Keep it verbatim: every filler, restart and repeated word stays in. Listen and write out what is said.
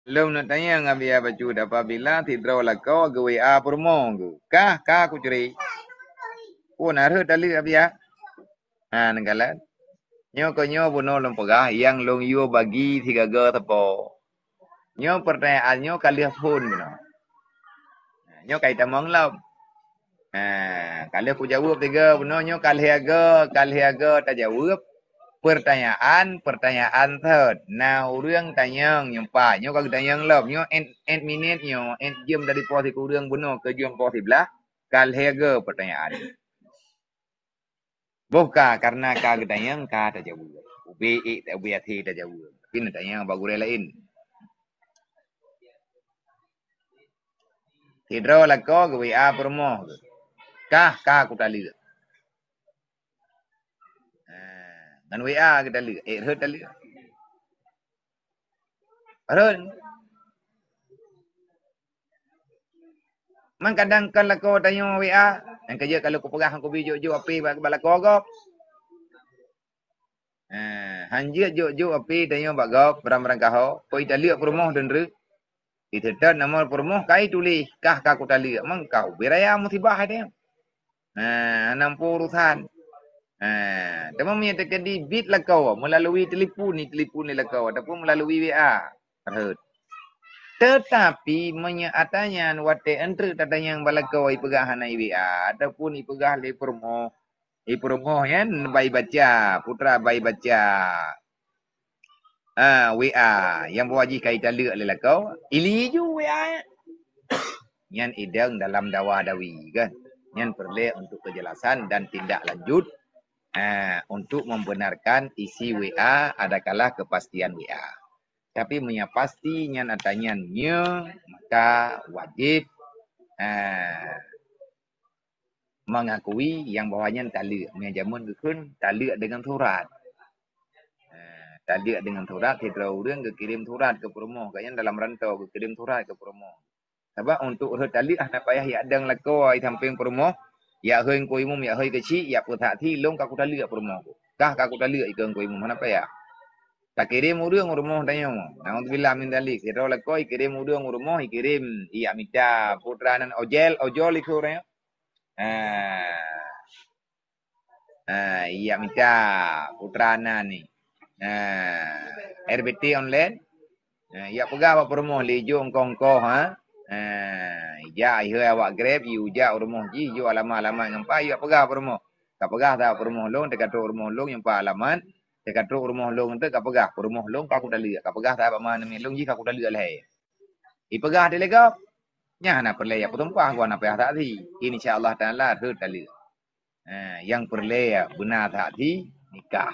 Lom neutanyong Abiya bacut apabila sidroe lakoe geu-W A peurumoh geuh. Kah, ka kucuri. Pun hareuet taleuek Abiya. Ha, neukalon. Nyoe keuh nyoe bunoe lôn peugah nyang lôn yue bagi sigaga sapo. Nyoe peurtanyaan nyoe ka lheueh phon bunoe. Nyoe ka itamong lom. Ha, ka lheueh kujaweueb tiga bunoe nyoe ka lheueh aga, ka lheueh aga tajaweueb. Peurtanyaan, peurtanyaan thot. Na ureuëng tanyong nyoe pat. Nyoe ka geutanyong lom. Nyoe 'et, 'et minit nyoe, 'et jeuem dari poh sikureueng bunoe keu jeuem poh siblaih. Ka lheueh aga peurtanyaan. Boh ka, karena ka geutanyong ka tajaweueb. Ubé ék, ubé até tajaweueb. Tapi neutanyong bak gurée laén. Sidroe lakoe geu-W A peurumoh geuh. Kah, ka kutaleuek. Ha, ngon W A geutaleuek. Ék rhot taleuek. Rhot. Man kadang kon lakoe tanyoe W A, nyang keujeuet ka lheueh kupeugah ngon kubi jok-jok api bak, bak lakoe gob. Eh, hanjeuet jok-jok api tanyoe bak gob, barang-barang kaho, kok italeuek peurumoh dendreuk. Iteutôt nomor peurumoh ka ituléh, kah ka kutaleuek, man ka ubé raya musibah hai tanyoe. Ha, hana muphom urusan. Ha, teuma meunyoe teukeudi bit lakoe meulalui telepon, itelepon lé lakoe ataupun meulalui W A, rhot. Teutapi meunyoe ata nyan watée eunteuk tatanyong bak lakoe ipeugah hana i-W A ataupun ipeugah lé peurumoh, i peurumoh nyan bai baca, putra bai baca. Ah, W A nyang bahwa jih ka italeuek lé lakoe, ili ju W A nyan. Nyan idong dalam dawa dawi kan. Nyan peureulée untuk keujelasan dan tindak lanjut, ah, untuk membenarkan isi W A adakala kepastian W A. Tapi meunyoe pasti nyan ata nyan nyoe, maka wajéb, ah, mengakui nyang bahwa nyan taleuek. Meunyoe jameun geukheun taleuek deungon surat. Ha, taleuek deungon surat, sidroe ureuëng geukirém surat keu peurumoh, gobnyan dalam rantau geukirém surat keu peurumoh. Sabab untuk rhot taleuek hana payah jak dong lakoe i sampéng peurumoh, jak hôi Teungku Imum, jak hôi keuchik, jak peusaksi, lôn ka kutaleuek peurumoh. Kah ka kutaleuek ikeue Teungku Imum, hana payah. Takirém ureuëng u rumoh tanyoe. Naudzubillah min dzalik. Sidroe lakoe ikirém ureuëng u rumoh, ikirém, ijak mita putra nan ojol, ojol ikeue ureuëng nyoe. Ha. Ha, ijak mita putra nan ni. Ha, R B T online. Ha, ijak peugah bak peurumoh lé jok engkoh-engkoh, ha. Ha, ijak ihôi awak Grab, ijak u rumoh jih, jok alamat-alamat ngon pa, ijak peugah peurumoh. Ka peugah that peurumoh lôn, teuka trok rumoh lôn nyang pa alamat. Teuka trok rumoh lôn teuk ka peugah, peurumoh lôn ka kutaleuek, ka peugah that bak ma neumit lôn jih ka kutaleuek lhée. Ipeugah teuh lé gob, nyan hana peureulée jak peutumpah, gob hana payah saksi. Insya Allah Taala rhot taleuek. Ha, nyang peureulée beuna saksi nikah.